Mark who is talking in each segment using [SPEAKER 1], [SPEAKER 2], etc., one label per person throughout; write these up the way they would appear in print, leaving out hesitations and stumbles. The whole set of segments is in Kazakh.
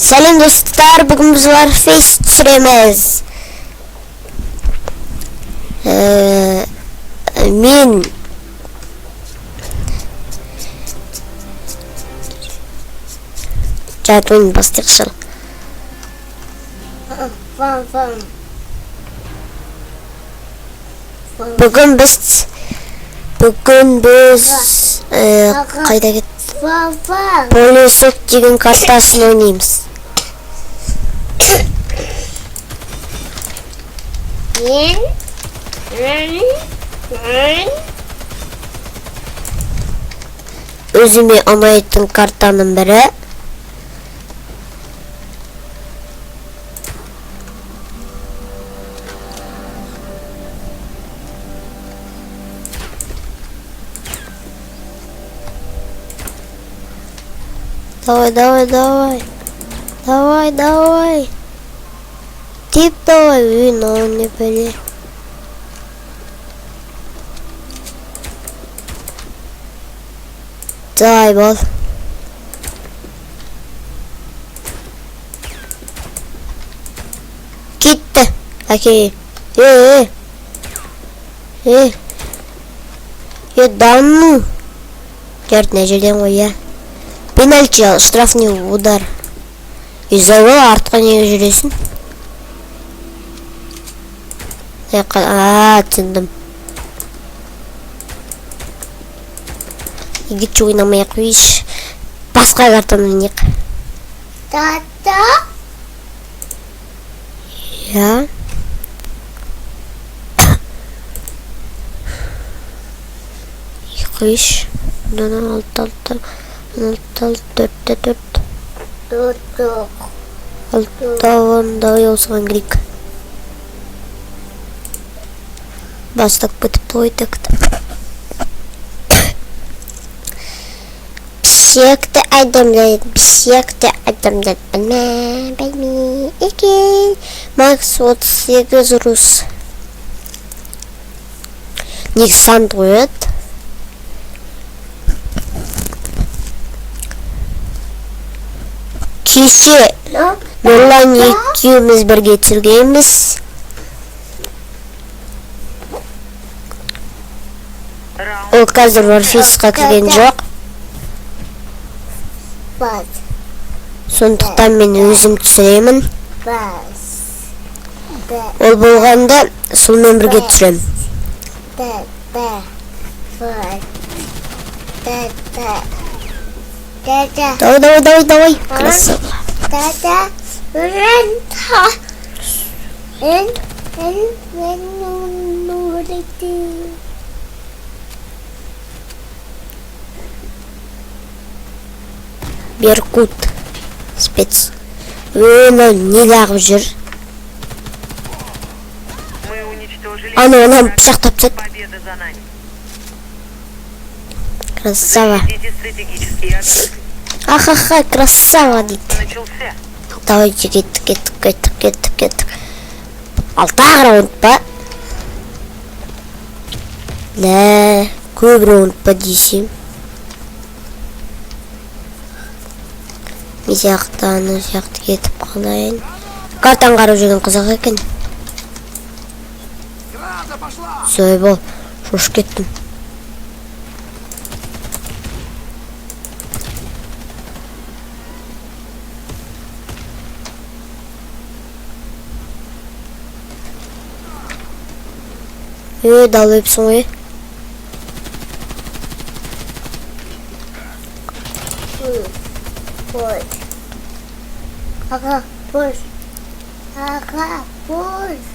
[SPEAKER 1] Сәлем, достар! Бүгін біз Warface түсіреміз. Мен жарайды, ойын бастайықшы.
[SPEAKER 2] Фам, фам. Фам.
[SPEAKER 1] Бүгін біз қайда кетті?
[SPEAKER 2] Фам, фам.
[SPEAKER 1] Полесок деген картасын ойнаймыз.
[SPEAKER 2] Мен. Мен. Мен.
[SPEAKER 1] Өзіме ұнайтын картаның бірі. Давай, давай, давай. Давай, давай. Тип давай, үй, мынау не бәле? Дай бол. Кетті. Әке. Е, е. Е. Е, да ну. Жарайды, мына жерден ғой, иә. Пенальти, штрафный удар. Изабел, артқа неге жүресің? А, түсіндім. Егетші ойнамай ақ қойшы. Басқа картаны ойнайық.
[SPEAKER 2] Тата.
[SPEAKER 1] Иә. Қойшы. Мынаны алты, алты, алты, алты, төртте төрт.
[SPEAKER 2] Тутук.
[SPEAKER 1] Алты, он, давай осыған кірейік. Бастап бітіпті ғой так. Пішекті адамдар, пішекті адамдар білме, білме екен. Макс 38 рус. Негізі санды қояды. Кеше Нұрлан екеуміз бірге түсіргенбіз. Ол қазір Warface-қа кірген жоқ.
[SPEAKER 2] Бас.
[SPEAKER 1] Сондықтан мен өзім түсіремін.
[SPEAKER 2] Бас. Б.
[SPEAKER 1] Ол болғанда сонымен бірге түсіремін.
[SPEAKER 2] Т. Т. Ф. Т. Т. Т. Т.
[SPEAKER 1] Давай, давай, давай, давай. Красава.
[SPEAKER 2] Т. Т. Рен. Т. Н. Н. Н. Н. Н. Т.
[SPEAKER 1] Беркут. Спец. Ө, мынау не лағып жүр?
[SPEAKER 3] Мы уничтожили.
[SPEAKER 1] Анау ананы пышақтап тастады.
[SPEAKER 3] Победа за нами.
[SPEAKER 1] Красава.
[SPEAKER 3] Защитите стратегические объекты.
[SPEAKER 1] Ахаха, красава дейді.
[SPEAKER 3] Начался.
[SPEAKER 1] Давайте, кеттік, кеттік, кеттік, кеттік, кеттік. Ал тағы раунд па? Лә, көп раунд па десем. Мен сияқты, ана сияқты кетіп қалайын. Картаны қарап жүрген қызық екен. Солай бол, шошып кеттім. Е, далайыпсың ғой.
[SPEAKER 2] Ой. Аға, бош. Аға, бош.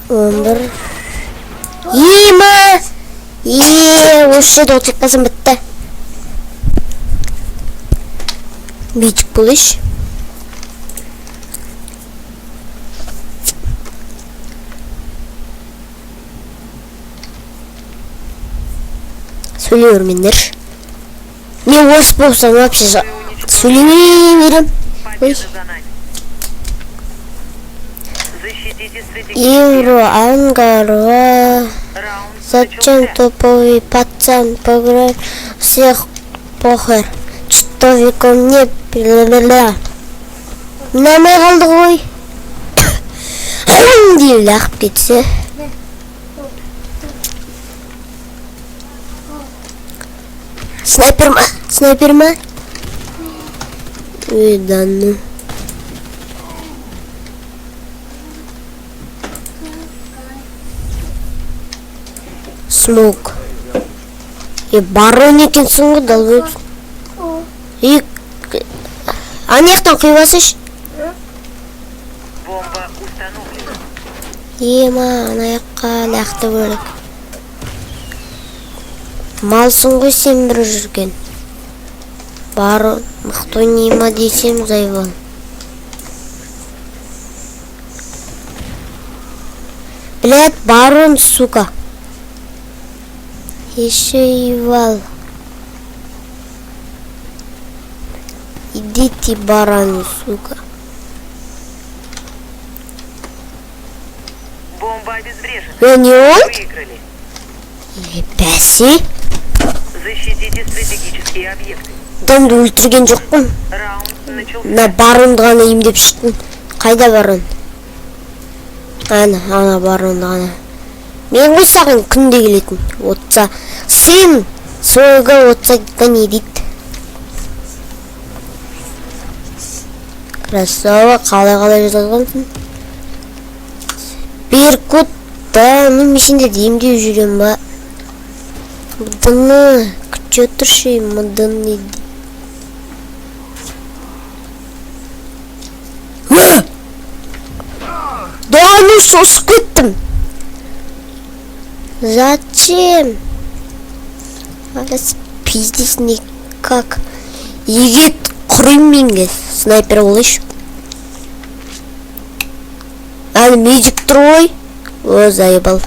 [SPEAKER 1] 11. Ема! Е, осы жерде отырып қалсам бітті. Бүйдік болайыншы. Сөйлей бермеңдер. Мен орыс болсам вообще сөйлемей берем. Ой.
[SPEAKER 3] Победа за нами. Защитите стратегические
[SPEAKER 1] Евро, Ангара.
[SPEAKER 3] Раунд
[SPEAKER 1] Зачем
[SPEAKER 3] начался.
[SPEAKER 1] топовый пацан поиграет всех похер? Готови ко мне. Ұнамай қалды ғой. Деп лағып кетсе. Снайпер ма? Снайпер ма? Ой, да ну. Смок. Е, барон екенсің ғой, долбоеб. Е, ана жақтан құйып алсайшы.
[SPEAKER 3] Бомба установлена.
[SPEAKER 1] Ема, ана жаққа лақты бөлек. Малсың ғой сен бір жүрген. Барон, мықты ойнай ма десем, заебал. Блядь, барон, сука. Еще и вал. Идите, бараны, сука.
[SPEAKER 3] Бомба обезврежена.
[SPEAKER 1] Не он?
[SPEAKER 3] Выиграли.
[SPEAKER 1] Бәсе.
[SPEAKER 3] Защитите стратегические объекты.
[SPEAKER 1] Адамды өлтірген жоқпын.
[SPEAKER 3] Раунд начался.
[SPEAKER 1] Мына баронды ғана емдеп шықтым. Қайда барон? Ана, ана баронды ғана. Мен ғой саған күнде келетін. Отца, сын своего отца не дейді. Красава, қалай-қалай жазылғансың? Беркут, да, ну мен сендерді емдеп жүремін ба? Мдыны, күте тұршы, мдыны дейді. Да, ну шошып кеттім. Зачем? Пиздец, никак. Егет құрайым мен қазір. Снайпер болайыншы. Әлі медик тұр ғой. О, заебал.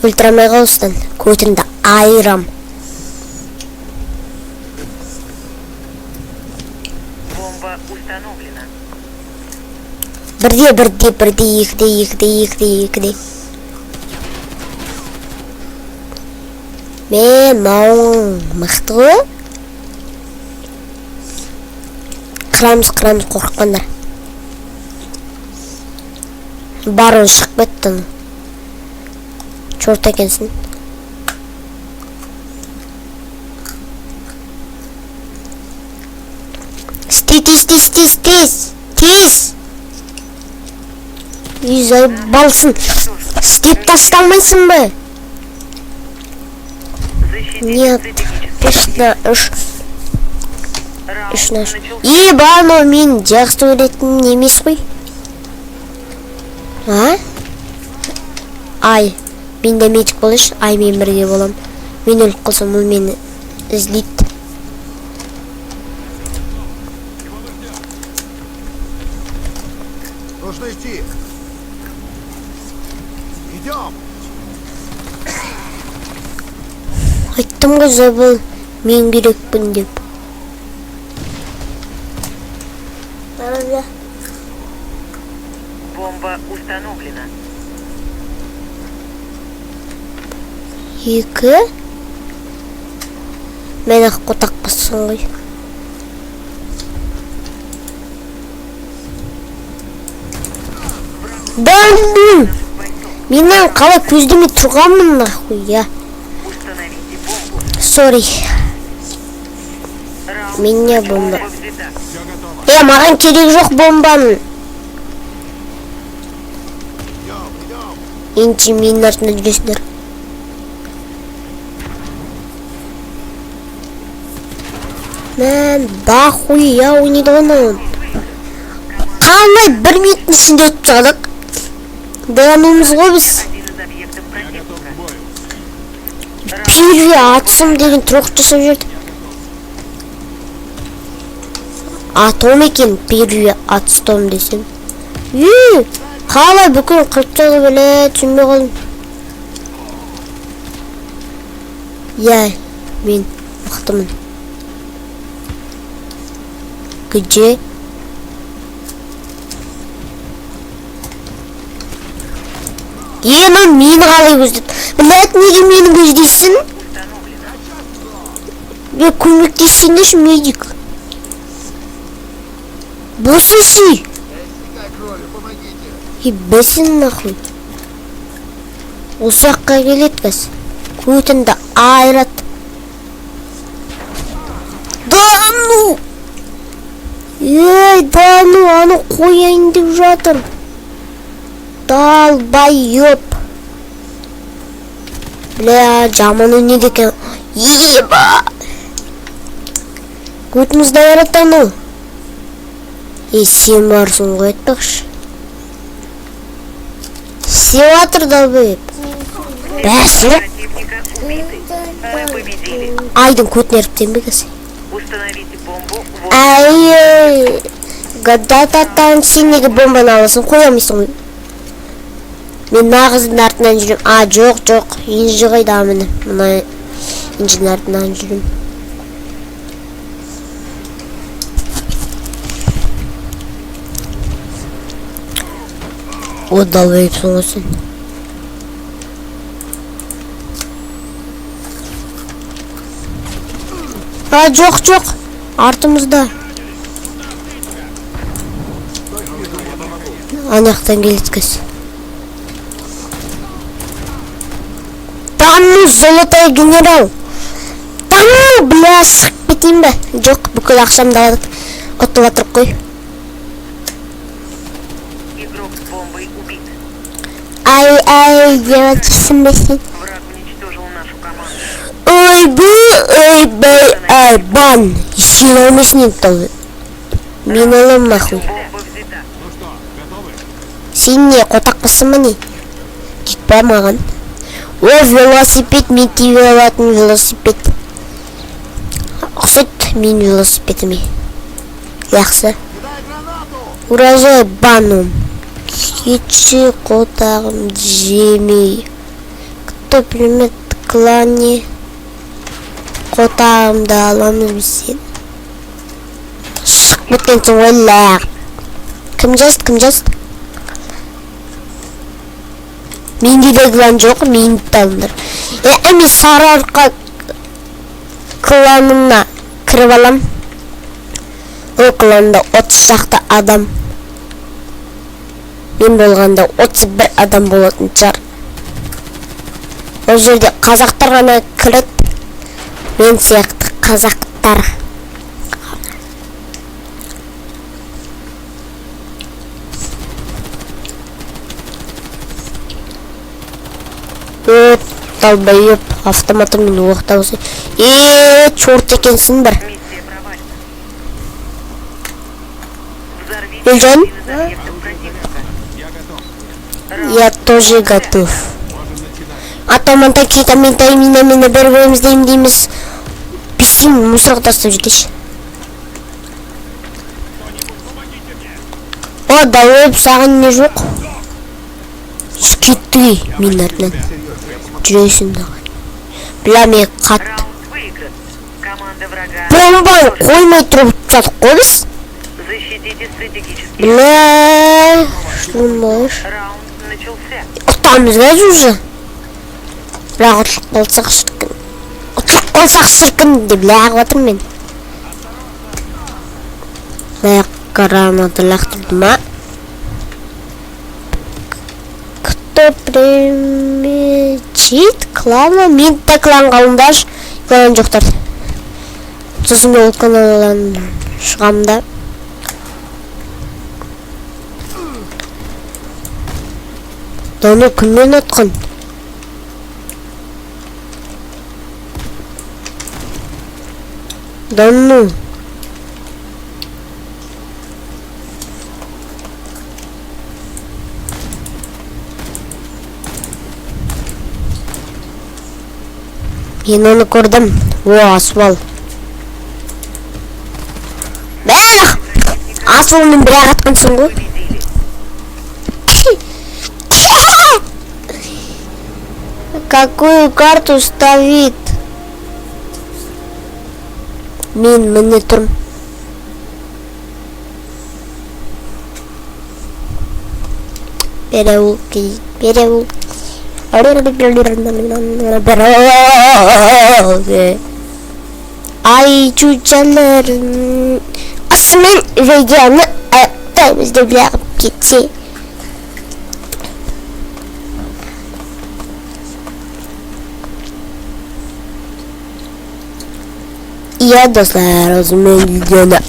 [SPEAKER 1] Өлтіре алмай қал осыдан. Көтіңді айырам.
[SPEAKER 3] Бомба установлена.
[SPEAKER 1] Бірде, бірде, бірде, екіде, екіде, екіде, екіде. Мен мынауың мықты ғой. Қырамыз, қырамыз, қорықпаңдар. Барон шығып кетті. Черт екенсің. Істе, тез, тез, тез, тез, тез. Үй заебалсың. Істеп тастамайсың ба?
[SPEAKER 3] Защитите
[SPEAKER 1] Нет.
[SPEAKER 3] стратегические
[SPEAKER 1] Үш на үш.
[SPEAKER 3] Раунд
[SPEAKER 1] Үш на үш.
[SPEAKER 3] начался.
[SPEAKER 1] Ебано, мен жақсы көретін емес қой. А? Ай, мен де медик болайыншы, ай мен бірге болам. Мен өліп қалсам, ол мені іздейді.
[SPEAKER 4] Нужно идти. Идем.
[SPEAKER 1] Айттым ғой, забыл, мен керекпін деп.
[SPEAKER 2] Бәрі.
[SPEAKER 3] Бомба установлена.
[SPEAKER 1] Екі. Мен ақ қотақ бассын ғой. Да ну! Менен қалай көздемей тұрғанмын нахуй, я.
[SPEAKER 3] Установите бомбу.
[SPEAKER 1] Сори.
[SPEAKER 3] Раунд
[SPEAKER 1] Меня
[SPEAKER 3] начался.
[SPEAKER 1] бомба.
[SPEAKER 3] Взята.
[SPEAKER 4] Все готово.
[SPEAKER 1] Е, маған керек жоқ бомбаның.
[SPEAKER 4] Идем, идем.
[SPEAKER 1] Енді менің артымнан жүресіңдер. Мен дохуя ойнайды ғой мынау. Қалай бір минуттың ішінде өтіп тастадық? Dayanуымыз ғой біз.
[SPEAKER 3] Один из объектов противника.
[SPEAKER 1] Первый атсым деген трох жасап жіберді. Атом екен, первый атстом десем. Үй, қалай бүкіл қырып тастады бәле, түсінбей қалдым. Иә, мен мықтымын. Где? Ені мені қалай көздеді? Блядь, неге мені көздейсің?
[SPEAKER 3] Установлено.
[SPEAKER 1] Бе, көмектессеңдерші, медик. Босайшы.
[SPEAKER 4] Я крови, помогите.
[SPEAKER 1] И бәсін нахуй. Осы жаққа келеді қазір. Көтіңді айырады. Да ну! Ей, да ну, аны қояйын деп жатыр. Долбоеб. Бля, жаман ойнайды екен. Еба! Көтімізді айырады анау. Ей, сен барсың ғой айтпақшы. Істеп жатыр долбоеб. Бәсі.
[SPEAKER 3] Противника убиты. Мы победили.
[SPEAKER 1] Айдың көтін еріптен бе қазір?
[SPEAKER 3] Установите бомбу возле
[SPEAKER 1] Ай, гадататан сен неге бомбаны аласың, қоя алмайсың ғой. Мен нағыздың артынан жүремін. А, жоқ, жоқ, инжі қайда, міне. Мына инжінің артынан жүремін. О, долбоебсің ғой сен. А, жоқ, жоқ, артымызда. Ана жақтан келеді қазір. Да ну, золотой генерал. Да ну, бля, шығып кетейін бе? Жоқ, бүкіл ақшамды алып ұтып жатыр қой.
[SPEAKER 3] Игрок с бомбой убит.
[SPEAKER 1] Ай, ай, деп жатырсың бе сен?
[SPEAKER 3] Враг уничтожил нашу команду.
[SPEAKER 1] Ойбай, ойбай, ай, бан. Сен алмайсың енді тауды. Мен аламын нахуй.
[SPEAKER 3] Бомба взята.
[SPEAKER 4] Ну что, готовы?
[SPEAKER 1] Сен не, қотақпысың ба не? Кетпе маған. О, велосипед, мен тебе алатын велосипед. Ұқсайды менің велосипедіме. Жақсы.
[SPEAKER 4] Кидай гранату!
[SPEAKER 1] Урожай банум. Кетші қотағым жемей. Кто примет клане қотағымды аламыз біз сен. Шығып кеткенсің ғой ләғып. Кім жазды, кім жазды? Менде де клан жоқ, мені де алыңдар. Мен Сарыарқа кланына кіріп алам. Ол кланда 30 шақты адам. Мен болғанда 31 адам болатын шығар. Ол жерде қазақтар ғана кіреді. Мен сияқты қазақтар. Өт, долбоеб, автоматымен оқтаусы. Черт екенсің бір.
[SPEAKER 3] Миссия провалена. Взорвите
[SPEAKER 1] Елжан?
[SPEAKER 3] один из объектов противника.
[SPEAKER 4] Я готов.
[SPEAKER 1] Я тоже готов.
[SPEAKER 4] Можем начинать.
[SPEAKER 1] Атаманта кетаментай мина мина бір бірімізді емдейміз. Бесейін, мусорға тастап жетеші. О, долбоеб, саған не жоқ? Кетті менің артынан. Жүресің дағы. Бля, мен қатты.
[SPEAKER 3] Раунд выигран. Команда врага.
[SPEAKER 1] Бомбаны қоймай тұрып жатық қой біз.
[SPEAKER 3] Защитите стратегические.
[SPEAKER 1] Бля, что
[SPEAKER 3] Раунд начался.
[SPEAKER 1] Ұтамыз қазір уже. Бірақ ұтылып қалсақ шіркін. Ұтылып қалсақ шіркін деп лағып жатырмын мен. Лақ граната лақтырды ма? Кто примечит клана? Мен де кланға алыңдаршы. Клан жоқтар. Сосын мен ол кланнан шығамын да. Оны кіммен атқан? Да ну. Мен оны көрдім. О, асфал. Бәрі! Асфалмен бір-ақ атқансың ғой. Какую карту ставит? Мен міне тұрмын. Переулки, переулки. Ay cücelerin Asmin videonu ayakta bile gitti. Иә, достар, осымен видеоны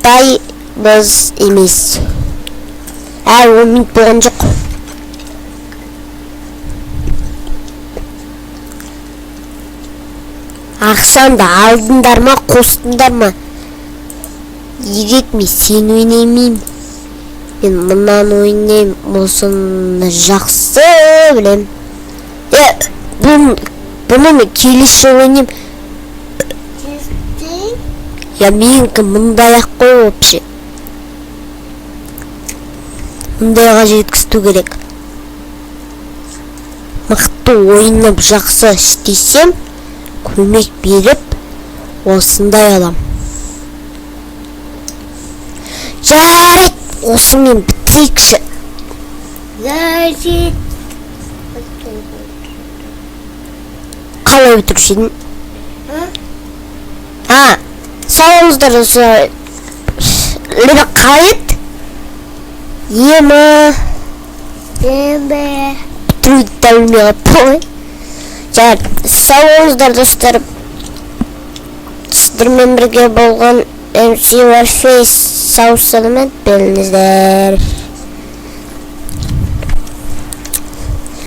[SPEAKER 1] аяқтаймыз емес. Ә, 10 минут болған жоқ. Ақшаңды алдыңдар ма, қостыңдар ма? Егер мен сен ойнаймын. Мен мынаны ойнаймын, осыны жақсы білем. Е, бұны мен келесі жолы ойнаймын.
[SPEAKER 2] Чистый.
[SPEAKER 1] Я менікі мындай ақ қой вообще. Мындайға жеткізу керек. Мықты ойнап жақсы істесем, көмек беріп, осындай алам. Жарайды, осымен бітірейікші.
[SPEAKER 2] Значит.
[SPEAKER 1] Қалай бітіруші едің?
[SPEAKER 2] А?
[SPEAKER 1] А, сау болыңыздар осы. Лебе қалай еді? Ема.
[SPEAKER 2] Тебе.
[SPEAKER 1] Бітіруді де білмей қалыппын ғой. Жарайды, сау болыңыздар, достар. Сіздермен бірге болған MC Warface, сау саламат болыңыздар.